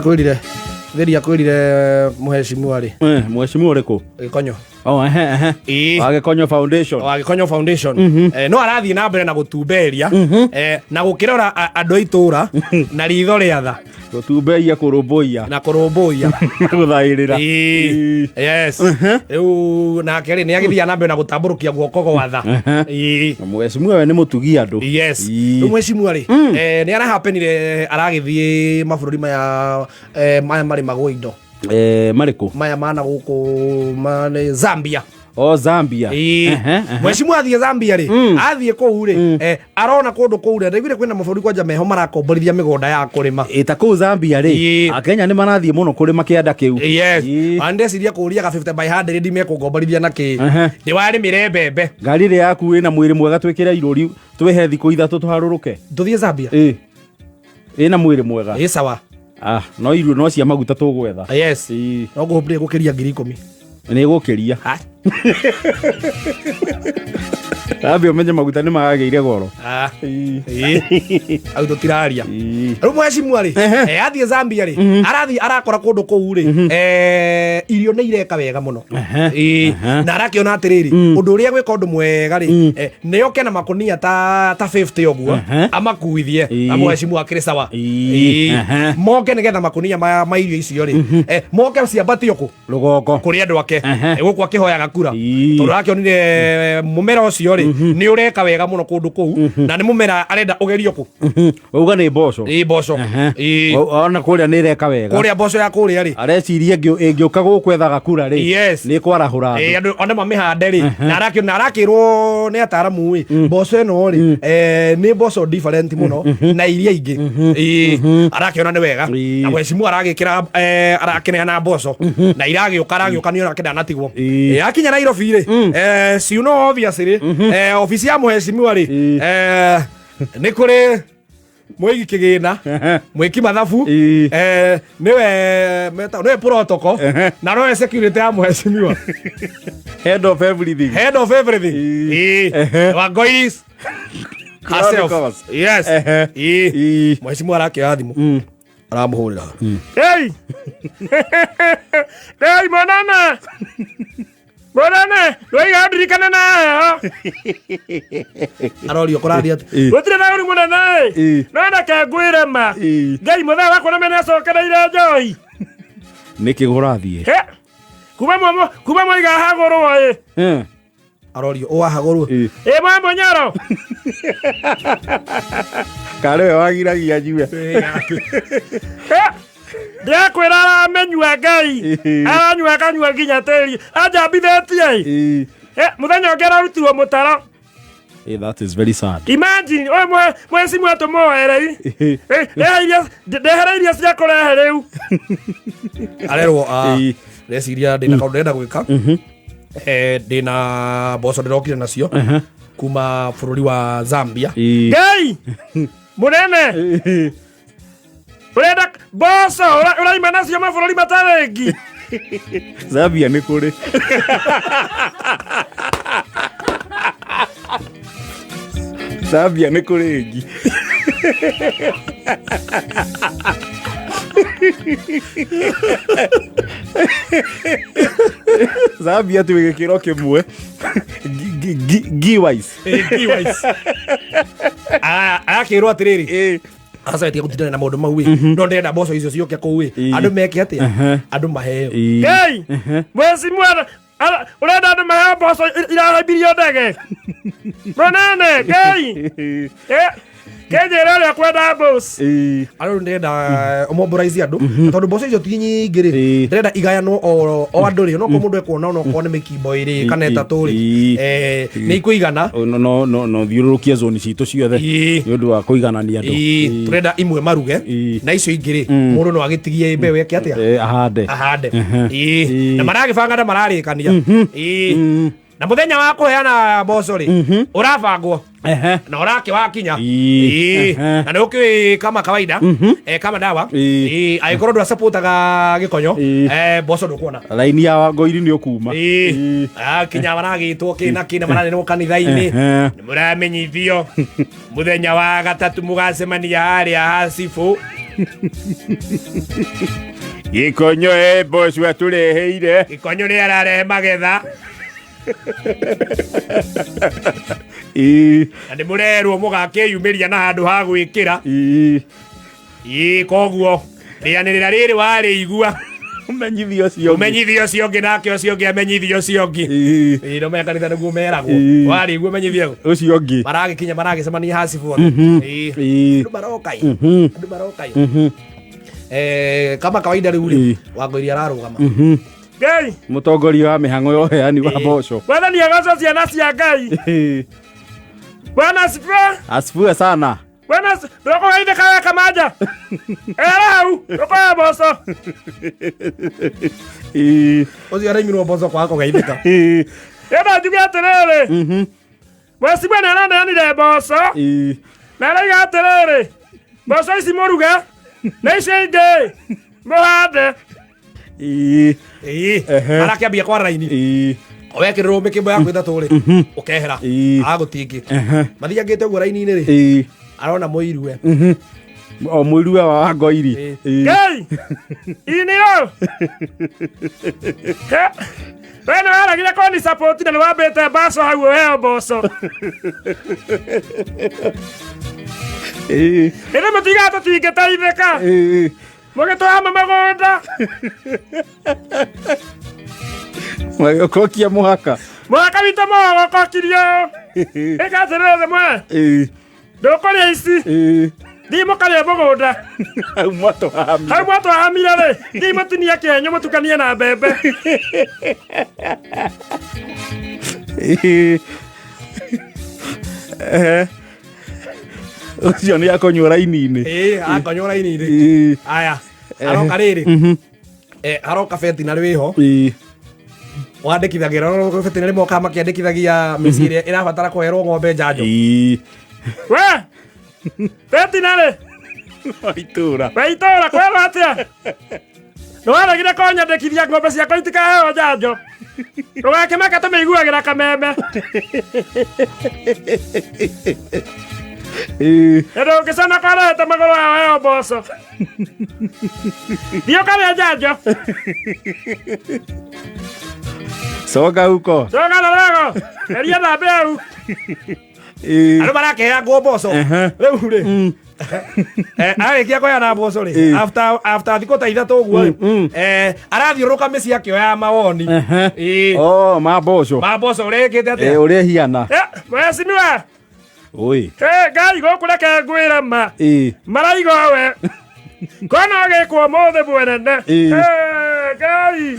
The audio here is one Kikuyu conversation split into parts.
Kwĩrire thĩri akwĩrire mũhecimiwa rĩ. Mheshimiwa ũrĩkũ? Gĩkonyo. Oh, ehe, ehe. Ĩĩ. Wa Gĩkonyo Foundation. Wa Gĩkonyo Foundation. No arathiĩ na mbere na gũtumberia na gũkĩrora andũ a itũra na ritho rĩa tha. Gũtumbeia, kũrũmbũiya. Na kũrũmbũiya. Gũthaĩrĩra. Ĩĩ. Yes, rĩu nake rĩ nĩ agĩthiaga na mbere na gũtambũrũkia guoko gwa tha. Ĩĩ. Mheshimiwa we nĩ mũtugi andũ. Yes. Ĩĩ. Rĩu mheshimiwa rĩ, nĩ arahapenire aragĩthiĩ mabũrũri maya, maya marĩmagwo indo. Marĩkũ? Maya mana gũkũ nĩ Zambia. O Zambia. Ĩĩ. Ehe, ehe. Mheshimiwa athiĩ Zambia rĩ, athiĩ kũu rĩ, arona kũndũ kũu rĩ, ndaiguire kwĩna mabũrũri kwanja meho marakomborithia mĩgũnda ya kũrĩma. Ĩ, ta kũu Zambia rĩ, Ĩĩ. Akenya nĩ marathiĩ mũno kũrĩma kĩanda kĩu. Yes. Ĩĩ. Ona ndeciria kũria ga 50 by 100 ndimekũngomborithia na kĩ. Ndĩwarĩmĩre mbembe. Ngari ĩrĩa yaku ĩna mwĩrĩ mwega twĩkĩre irũri twĩhe thikũ 3 tũharũrũke. Tũthiĩ Zambia. Ĩ. Ĩna mwĩrĩ mwega. Ĩ sawa. Ah, no irio no cia maguta tũgwetha. Yes. Ĩĩ. No ngũhũmbĩrie gũkĩria 10,000. Nĩ gũkĩria. Ha? Ambia ũmenye maguta nĩ magagĩire goro. Ah. Ĩĩ. Ĩĩ. Au tũtiraria. Ĩĩ. Rĩu mheshimiwa rĩ, athiĩ Zambia rĩ, arathiĩ arakora kũndũ kũu rĩ, irio nĩ ireka wega mũno. Ĩĩ. Na arakĩona atĩrĩrĩ, ũndũ ũrĩa gwĩka ũndũ mwega rĩ, nĩ oke na makũnia ta 50 ũguo, amakuithie, na mheshimiwa akĩrĩ sawa. Ĩĩ. Ĩĩ. Moke nĩgetha makũnia maya ma irio icio rĩ, moke ciambatio kũ? Rũgongo. Kũrĩ andũ ake. Gũkũ akĩhoyaga kura. Ĩĩ. Tondũ arakĩonire mũmera ũcio rĩ nĩ ũreka wega mũno kũndũ kũu na nĩ mũmera arenda ũgerio kũ. Wauga nĩ mboco. Ĩĩ, mboco. Ĩĩ. Ona kũrĩa nĩ ĩreka wega. Kũrĩa mboco ya kũrĩa rĩ. Areciria ĩngĩũka gũkũ ethaga kura rĩ. Yes. Nĩ kwarahũra Ĩĩ, andũ. Andũ ona mamĩhande rĩ na arakĩrwo nĩ ataramu ĩ mboco ĩno rĩ, nĩ mboco different mũno na iria ingĩ. Ĩĩ, arakĩona nĩ wega. Ĩĩ. Na mheshimiwa aragĩkĩra, arakĩneana mboco na iragĩũka aragĩũka nĩ onake ndanatigwo. Ĩĩ. Ĩĩ, akinya Nairobi rĩ, you know obviously rĩ, obici ya mheshimiwa rĩ, Ĩĩ. Nĩ kũrĩ mwĩgi kĩgĩna, mwĩki mathabu, Ĩĩ. Nĩwe nĩwe protocol na nowe security ya mheshimiwa. Head of everything. Head of everything. Ĩĩ. Ĩĩ. Wangoiris herself. Chronicles. Yes. Ĩĩ. Ĩĩ. Mheshimiwa arakĩoya thimũ aramũhũrĩra. Hey! Hey, monana! Monana! Rwaiga ndirikane na heho. Arorio kũrathiĩ atĩ. Ĩĩ. Gũtirĩ na ũru mũnene. Ĩĩ. No reke ngwĩre ma. Ĩĩ. Ngai mũthee wakwa na nĩacokereire njohi. Nĩkĩ kũrathiĩ? He! Kuma mwa kuma mwaiga hagũrwo ĩ. Arorio ũwahagũrwo. Ĩĩ. Ĩ mwa mũnyoro. Karĩ we wagiragia njiwe. He! Ndĩrakwĩra aramenyua Ngai. Ĩĩ. Aranyua akanyua nginya tĩri. Anjambithĩtie ĩ. Ĩĩ. He, mũthenya ũngĩ ararutirwo mũtaro. Hey, that is very sad. Imagine, ũyũ mwecimu atũmũoere Ĩĩ. ndehere irio cia kũrehe rĩu. Arerwo Ĩĩ. ndeciria ndĩna kaũndũ ndĩrenda gwĩka. Ndĩna mboco ndĩrokire nacio kuma bũrũri wa Zambia. Ĩĩ. Ngai mũnene Ĩĩ. ũrenda mboco ũraima nacio mabũrũri matarĩngi. Zambia nĩ kũrĩ. Zambia nĩ kũrĩ ngi. Zambia twĩ gĩkĩro kĩmwe. Ngi wise. Arakĩrwo atĩrĩrĩ, Ĩĩ. aca tiga gũtindana na maũndũ mau ĩ, no ndĩrenda mboco icio ciũke kũu ĩ, andũ meke atĩa, andũ maheo. Ĩĩ. Ngai mwecimu ũrenda andũ maheo mboco irahambirio ndege mũnene Ngai. Kĩnjĩre ũrĩa kwenda mboco. Ĩĩ. Arå ndĩrenda ũmomborize andũ tondũ mboco icio ti nyingĩ rĩ, Ĩĩ. ndĩrenda igayanwo o andũ rĩ, onokorwo mũndũ ekuona onokorwo nĩ mĩkimbo ĩrĩ kana 3 rĩ, Ĩĩ. Nĩ ikũigana. No no no no thiũrũrũkie zoni citũ ciothe Ĩĩ. nĩ ũndũ wa kũiganania andũ. Ĩĩ, Ĩĩ. tũrenda imwe maruge Ĩĩ. na icio ingĩ rĩ, mũndũ no agĩtigie mbeũ eke atĩa? Ahande. Ahande. Ĩĩ. Ĩĩ. Na maragĩbanga na mararĩkania. Ĩĩ. Na mũthenya wa kũheana mboco rĩ ũrabangwo na ũrake wakinya. Ĩĩ. Ĩĩ. Na nĩ ũkĩũĩ kama kawaida, kama dawa. Ĩĩ. Ĩĩ, angĩkorwo ndũracapotaga Gĩkonyo, Ĩĩ. Mboco ndũkuona. Raini ya Wangoiri nĩ ũkuma. Ĩĩ. Ĩĩ. Kinya maragĩtwo kĩna kĩna maranenwo kanitha-inĩ. Nĩ mũramenyithio mũthenya wa gatatũ mũgacemania harĩa ha cibũ. Gĩkonyo e mboco atũreheire. Gĩkonyo nĩ ararehe magetha. Ĩĩ. Na nĩ mũrerwo mũgakĩyumĩria na handũ ha gwĩkĩra. Ĩĩ. Ĩĩ, koguo rĩanĩrĩra rĩrĩ warĩigua, Ũmenyithie ũcio ũngĩ. Ũmenyithie ũcio ũngĩ, nake ũcio ũngĩ amenyithie ũcio ũngĩ. Ĩĩ. Ĩĩ, no menya kanitha nĩguo meragwo. Ĩĩ. Warĩigua ũmenyithie Ũcio ũngĩ. Maragĩkinya, maragĩcemania hacibũ othe. Ĩĩ. Ĩĩ. Andũ maroka ĩ. Andũ maroka ĩ. Kama kawaida rĩu rĩ, Ĩĩ. Wangoiria ararũgama. Ngai. Mũtongoria wa mĩhang'o ya ũheani wa mboco. Mwathani agocwo, ciana cia Ngai. Ĩĩ. Bwana asifiwe. Asifiwe sana. Bwana ndũkũgeithĩka we Kamanja. Era hau ndũkoya mboco. Ĩĩ. Ũcio araimirwo mboco kwaga kũgeithĩka. Ĩĩ. Ĩno njuge atĩrĩrĩ, mwecibwe nĩ araneanire mboco Ĩĩ. na araiga atĩrĩrĩ, mboco ici mũruge na icio ingĩ mũhande. Ĩĩ. Ĩĩ. Ehe. Arakĩambia kwara raini. Ĩĩ. Wekĩrĩrwo mĩkĩmbo yaku ĩtatũ rĩ, ũkehera. Ĩĩ. Agũtingĩ Ehe. mathiangĩte ũguo raini-inĩ rĩ, Ĩĩ. arona mũirue. O mũirue wa Wangoiri. Ĩĩ. Ĩĩ. Ngai inio we nĩ waragire kũni support na nĩ wambĩte mbaco hau ũheo mboco. Ĩĩ. Ĩndĩ mũtigaga tũtingĩteithĩka. Ĩĩ. Mũgĩtwama mũgũnda. Magĩũkokia mũhaka. Mũhaka witũ mũgogokokirio. Ĩka atĩrĩrĩ mwe, Ĩĩ. ndũkũrĩa ici. Ĩĩ. Thiĩ mũkarĩe mũgũnda. Hau mwatũhamire. Hau mwatwahamire rĩ, thiĩ mũtinie kĩenyũ mũtukanie na mbembe. Ĩĩ. Ehe. Ũcio nĩ akonywo raini-inĩ. Ĩĩ, akonywo raini-inĩ. Ĩĩ. Aya, aroka rĩrĩ, aroka betinarĩ wĩho. Ĩĩ. Wandĩkithagia betinarĩ, mokaga makĩandĩkithagia mĩciĩ ĩrĩa ĩrabatara kũherwo ng'ombe njanjo. Ĩĩ. We betinarĩ Wa itũũra. We itũũra, kwerwo atĩa? Nĩ waregire kũnyandĩkithia ng'ombe ciakwa itikaheo njanjo. Ndũgakĩmaka, tũmĩiguagĩra kameme. Ĩĩ. Na ndũngĩconoka ũrehete magũrũ yao heo mboco. Thiĩ ũkarĩe njanjo. Coka huko. Coka na wego eria thambĩ hau. Ĩĩ. Andũ marakĩheangwo mboco. Ehe. Rĩu rĩ, arĩkia kũheana mboco rĩ, Ĩĩ. after thikũ ta ithatũ ũguo rĩ, arathiũrũrũka mĩciĩ akĩoyaga mawoni. Ehe. Ĩĩ. Oh, ma mboco. Ma mboco ũrĩkĩte Ĩĩ, atĩa? ũrĩa hiana. Mwecimiwa. Oi. Ngai gũkũ reke ngwĩre ma. Ĩĩ. Maraiga we kona gĩkwo mũthĩ mwenene. Ĩĩ. Ngai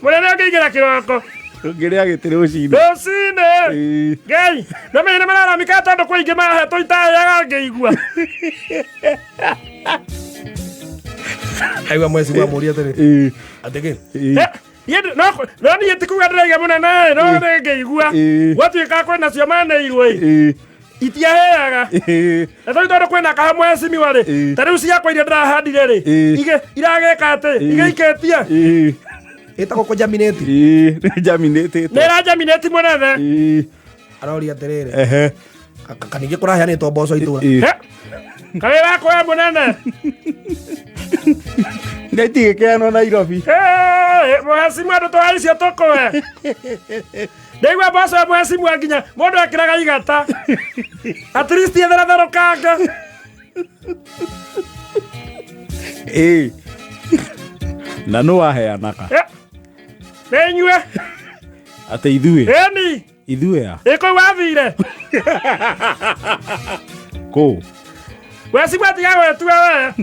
mũnene ũngĩingĩra kĩroko. Ũngĩrĩa gĩtĩ rũcinĩ. Rũcinĩ. Ĩĩ. Ngai no menye nĩ mararamika tondũ kwĩ ingĩ mahetwo itaheaga ngĩigua. Aigua mweci wa mũria atĩrĩ, Ĩĩ. atĩ kĩ? Ĩĩ. Niĩ no niĩ ti kuga ndĩraiga mũnene, no nĩ ngĩigua Ĩĩ. gwatuĩka kwĩna cio maneirwo ĩ, Ĩĩ. itiaheaga. Ĩĩ. Na tondũ kwĩna kaha mwecimiwa rĩ, Ĩĩ. ta rĩu ciakwa iria ndĩrahandire rĩ, Ĩĩ. iragĩka atĩ igĩikĩtie. Ĩĩ. Ĩtagwo kũjaminĩti. Ĩĩ. Nĩ jaminĩtĩte. Nĩ ĩrajaminĩti mũnene. Ĩĩ. Aroria atĩrĩrĩ, Ehe. kaningĩ kũraheanĩtwo mboco itũra? Ĩĩ. He, kawĩra koya mũnene. Nĩ itigĩkeanwo Nairobi. Mwecimwa andũ twa icio tũkũhe ndaigua mboco ya mwecimwa nginya mũndũ ekĩraga igata at least ĩtheratherũkanga. Ĩĩ. Na nũ waheanaga? Nĩ inyuĩ. Atĩ ithuĩ? Ĩni. Ithuĩ a? Ĩ kũu wathire. Kũ? Mwecimwa tiga gwĩtua we.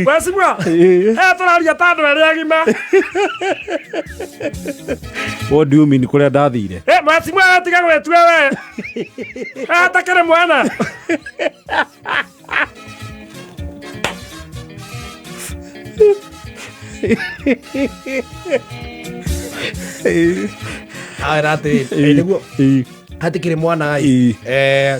Mwecimwa tũraria ta andũ erĩ agima. What do you mean kũrĩa ndathire? Mwecimwa we tiga gwĩtua we atakĩrĩ mwana. Awera atĩrĩrĩ, nĩguo Ĩĩ. hatikĩrĩ mwana Ĩĩ. ĩ.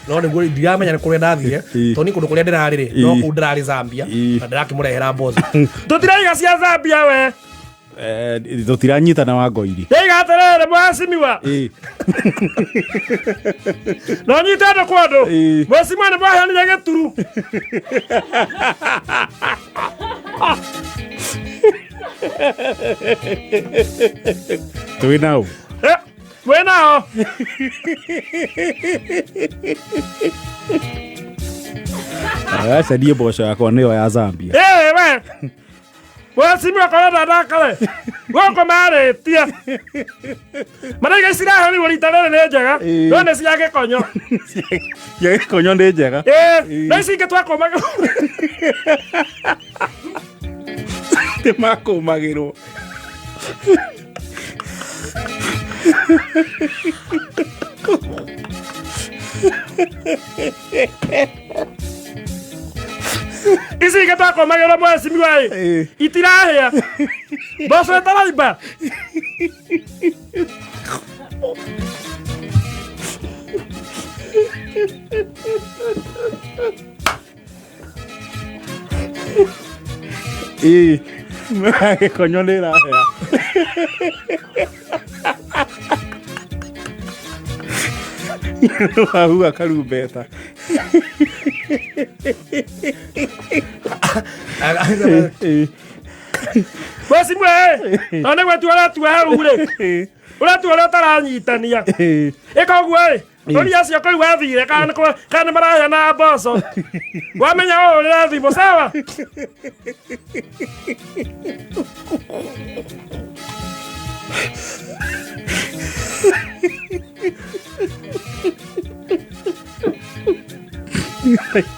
No nĩguo ndiramenya nĩ kũrĩa ndathire, Ĩ. tondũ nĩ kũndũ kũrĩa ndĩrarĩ rĩ, no Ĩ. kũu ndĩrarĩ Zambia, Ĩ. na ndĩrakĩmũrehera mboco. Tũtiraiga cia Zambia we. Tũtiranyitana wa ngoiri. Ndaiga atĩrĩrĩ, mwacimiwa, Ĩ. no nyite andũ kwa andũ. Ĩ. Mwacimiwa nĩ mwaheanire gĩturu. Twĩ nao. Eh, mwĩ nao. Aca, niĩ mboco yakwa nĩyo ya Zambia. Ĩ we, mwacimiwa, korwo ndandakare gũkũ marĩtie maraiga iciraheanirwo rita rĩrĩ nĩ njega. Ĩ. No nĩ cia gĩkonyo. Cia gĩkonyo nĩ njega. Ĩ, no ici ingĩ twakũmaga. Nĩ makũmagĩrwo. Ici ingĩ twakũmagĩrwo, mwacimiwa, ĩ, Ĩ. itirahĩa mboco ĩtaraimba. Ĩ, gĩkonyo nĩ ĩrahĩa. Wahuha karumbeta. Ĩ. Mwacimiwa, ĩ, no nĩ gwetua ũratua hau rĩ, ũratua ũrĩa ũtaranyitania. Ĩ. Ĩka ũguo, ĩ, rũria acio kũu wathire kana kana nĩ maraheana mboco. Wamenya ũũ ũrĩra thimũ sawa.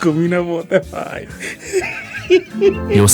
10:45. Your